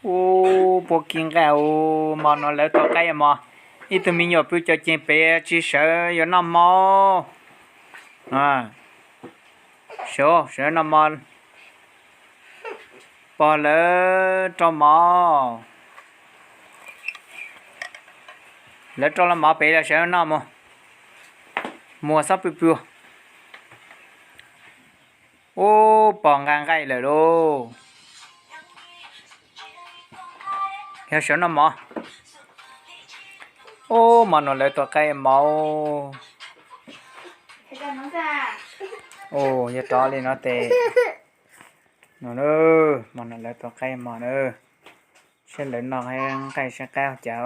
Ub, puab kib nqaij ub, hmo no lawv tua qaib mog. Ib tug me nyuam pw cov cees pem tsis sawv yuav noj hmo. Sawv, sawv noj hmo. Pog lawv rau mov. Lawv rau los mov pem los sawv noj mus. Muag xob pw pw. Ub, pog nqa nqaij lawm lauj. Yog sawv noj mov. Ub, hmo no lawv tua qaib mov. Ub, yog rov li no tes. No, hmo no lawv tua qaib mov na. Saib lawv noj nqaij saib qaib cas.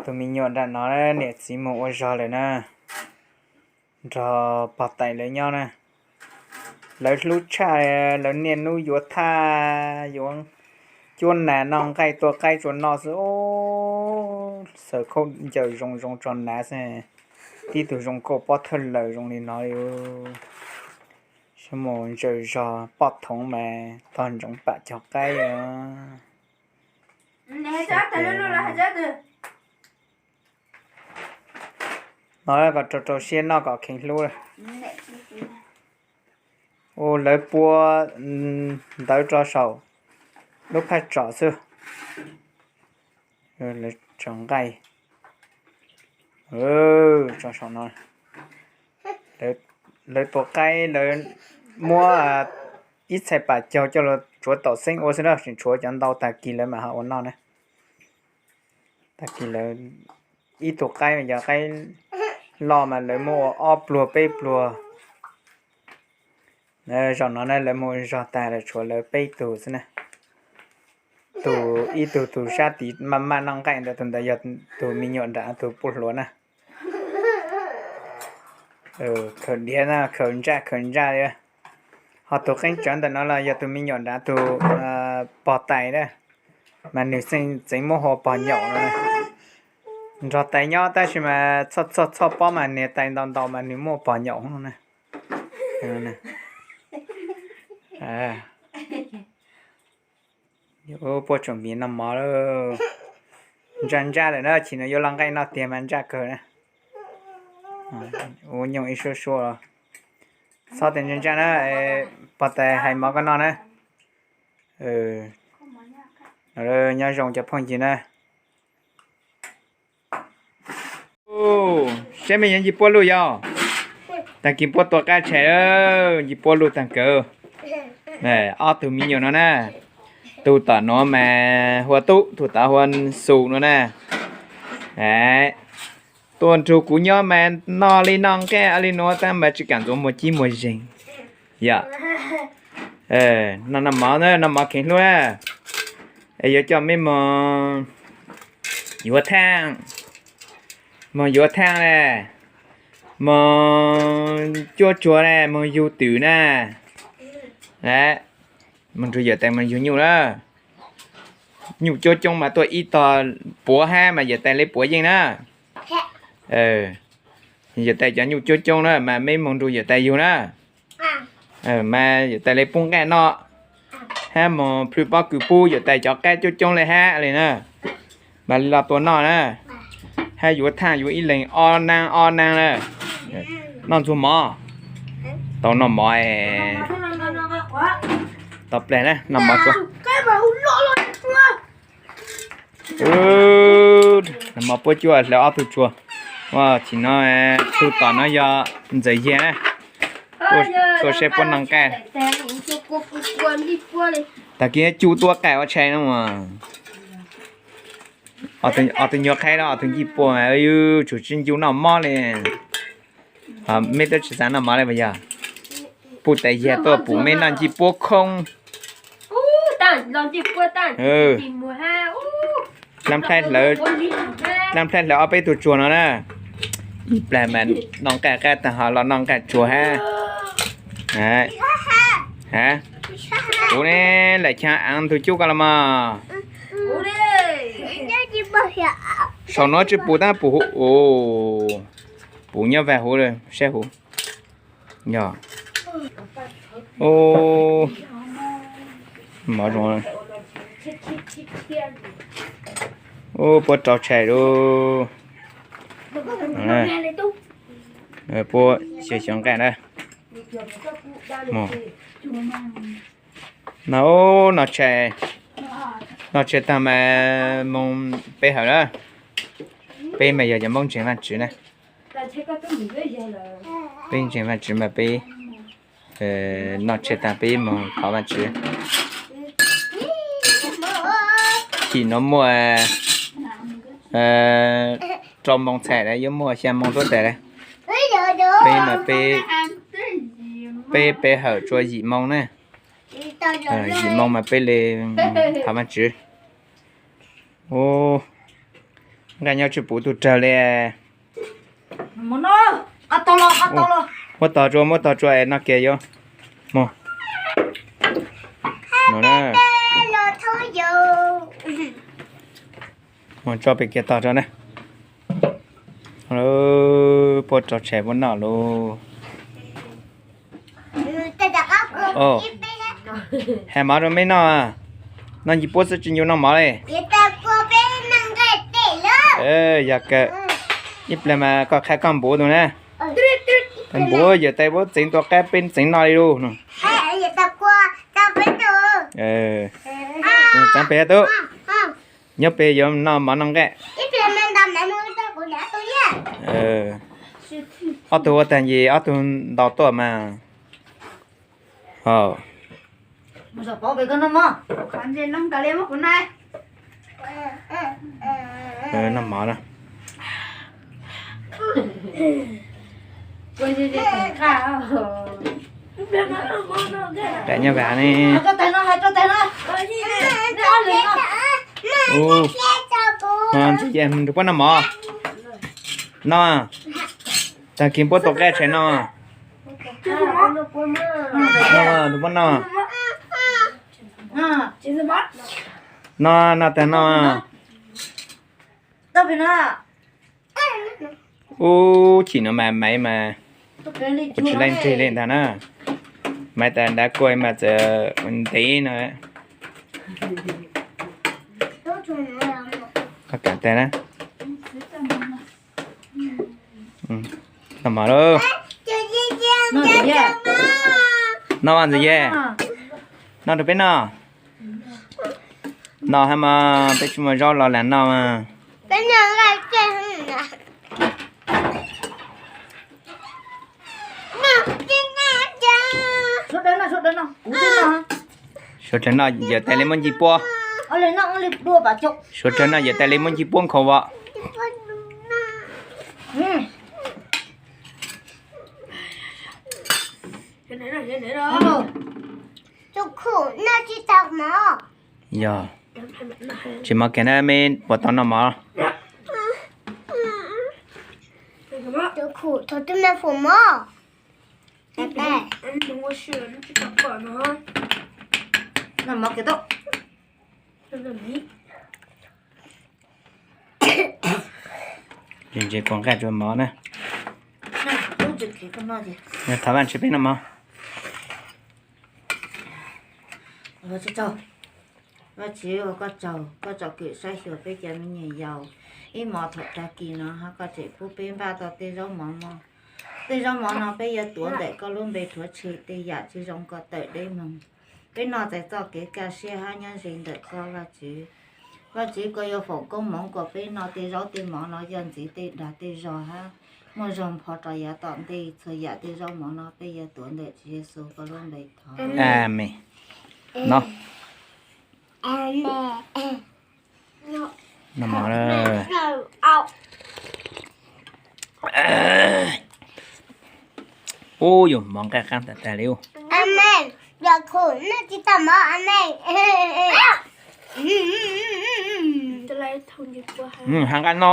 Tus me nyuam nram no niam txiv mus ua zog lawm na, nrog pog tais lawv nyob na. Lawv hlub tshaj, lawv niaj hnub yuav thaj, yuav cuab nas noj nqaij tua qaib tsuas noj xwb. Xaws khaub ncaws zoo zoo tso nav xwb, tib tug zoo nkauj pob thawj lawm zoo li no li. Sab mus ntsaws zog poj thoov mas tog ntsoov pam cog qaib. No kom rau rau siab noj kom kheev hlub. Ua lawv pua ntawv rau saum lub phaj tsom xwb. Lawv tso nqaij tso saum no. Lawv tua qaib, lawv muab ib txhais pam caug coj los tsuav taum xeeb ua xwb na, tseem tshuav cov ntau, tag kis lawv mam ho ua noj na. Tag kis lawv ib tug qaib, yog qaib loj mas lawv muab ua ob pluag peb pluag. Zaum no na lawv mus zog tag lawm tshuav lawv peb tug xwb na. Tus ib tug tus sab tid maj maj noj nqaij ntawd, tus ntawd yog tus me nyuam nram tus puj hluas na. Khaws diav na, khaws ntsaj khaws ntsaj li. Ho tus qeeb tsawv ntawm no los yog tus me nyuam nram tus pog tais na, mas nws tseem muab hu ua pog nyaum no. Nrog tais nyob tab sis mas txhoj txhoj txhoj pob mas niag tais ntau ntau mas nws muab ua pog nyaum no na. Puab tsoom miv noj mov lawm. Ntsaj ntsaj lawm na, chim no yuav los nqaij noj tiag mas ntsaj kawg na. Ua nyooj ib suab suab los. Txhob tes ntsaj ntsaj na, pog tais hais mov koj noj na. Nyob zoo cov phooj ywg na. Saib mej yuav ncig puab luj yog. Tag kis puab tua qab tshais, ncig puab luj tag kawg. Ob tug me nyuam no na, tus tom nuav mas hu ua Tub, tus tod hu ua Xus no na. Tuaj nrug kuv nyob mas noj li noj nqaij li nuav tab mas tsis kam ntxuav muag cib muag zeeg. Yog, noj noj mov, noj mov kheev hlub na. Es yuav coj mej moog yuav thaaj, moog yuav thaaj le, moog cuab tsuag le, moog yug twm na. Moog nrug yawm tais moog yug nyuj na. Nyuj coob coob mas tuaj ib tog puav hab mas yawm tais le puav yeej na. Yawm tais cov nyuj coob coob na mas mej moog nrug yawm tais yug na. Mas yawm tais le pub nqaij noj, hab moog plhws pob kws pub yawm tais cov qaib coob coob le hab le na. Mas le los tua noj na, hab yuav thaaj yuav ib leeg ob naab ob naab na. Noj ntxuag mov, tau noj mov, tau pleg na, noj mov tsuav. Noj mov puab cuab hlawv ob tug tsuag. Chim no tug tom no yog Ntxawm Yag na. Tuaj saib puab noj nqaij. Tag kis cu tua qaij ua tshais no. Ob tug nyuag qhaib los ob tug ncij puab mas yuav tsum tsi ncu noj mov le. Mej twb tsi xaav noj mov le puas yog? Puj tais Yag tuaj pum mej noj ncij puab khoob. Dlab nplhaib hlawv ob peb tug tsuag no na. Ib plag mas noj nqaij qab taag ho los noj nqaij tsuag hab. Kuv ne, lam chaa aav ntug cub koj los mog. Saum no tsis puv tab puv huv, puv nyob vaj huv, saib huv. Yog. Mov zoo. Puab rau tshais lawm. Puab xyaw xyaw nqaij na. No, noj tshais tag mas moos peb hawm na. Peb mas yog cov Hmoob ntseeg Vaajtswv na. Peb ntseeg Vaajtswv mas peb noj tshais tag peb moog thov Vaajtswv. Chim no muaj rau moos txhais lawm, yuav muaj xya moos tuab txhais lawm. Peb mas peb, peb hawm tsua yim moos na. Yim moos mas peb le thov Vaajtswv. Nqaij nyob tsis puv tug rawg li. Muab tog tsua, muab tog tsua es noj kiag yuav moog. Tso pem kiag tog tso na. Puab rau tshais puab noj lauj. Has mov rau meb noj. Noj nci puab xwb tsis ncu noj mov li. Yog kawg, ib pliag mas koj qha koj npuv tus na. Npuv yawm tais puab txeev tua qaib peb txeev noj li lauj. Txeev pem tub. Nyob pem yuav noj mov noj nqaij. Ob tug ua tag ncis ob tug ntaus tuaj mas. Noj mov na. Daim nyob vam ne. Ntxawm Yej, nrug puab noj mov. Noj, tag kis puab tua qaib tshais noj. Noj, nrug puab noj. Noj, noj tag noj. Ub, chim no mas maiv mas kuv tsis laij ntseg li ntag na. Maiv tas nrad kuaj mas txawm ntev no. Koj kam tag na. Noj mov lauj. Noj mas Ntxawm Yej. Noj rau peb noj. Noj hab mas, peb tsis muaj zaub los lam noj mas. Suav dlawg noj yawm tais li muab nci puab. Suav dlawg noj yawm tais li muab nci puab nkhaus vos. Yog, tsis mov kiag na, meb puas tau noj mov? Ntse kuv nqaij tsuas mov na. Thov Vajtswv peb noj mov. Vajtswv, koj tsaug, koj tsom kwm saib xyuas peb cov me nyuam yaus. Ib hmos thaum tag kis no ho koj tseem pub peb npaj tau tej zaub mov no. Tej zaub mov no peb yuav tuav ntawm koj lub npe rhuav tshem tej yam tsis zoo kom tawm deb moog. Peb noj txais txoj kev kaj siab hab nyob ze ntawm koj Vajtswv. Vajtswv, koj yuav foom koob moov kom peb noj tej zaub tej mov no yog ntxiv tej dag tej zog hab muaj zog npho rau yav tom ntej txhua yam tej zaub mov no peb yuav tuav ntawm Tswv Yexus koj lub npe thov. Amees. No. Ub, yus mov nqaij qaab tag tag li. Has nqaij no,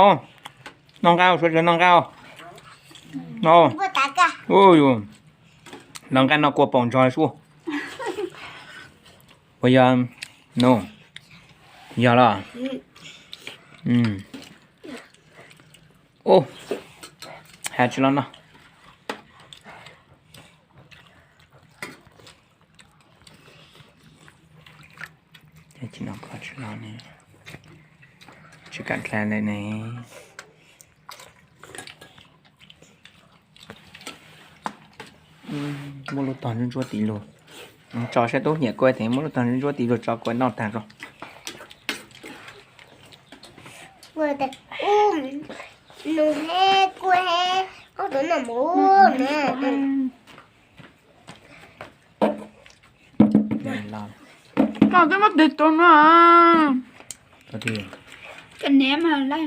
noj nqaij, suav dlawg noj nqaij. Noj nqaij no kua paus ntsog sub. Puas yog? Yog los? Ub, has tsis los noj. Tsis kam dlha li ne. Muab lub tog ntsuab ntsuab tim lug. Tso saib tub nyiam kua tes, muab lub tog ntsuab ntsuab tim lug tso kua noj tag tso. Nws he kua he, ob tug noj mus na. Koj twb muab tig tus no. Koj niam mas laj.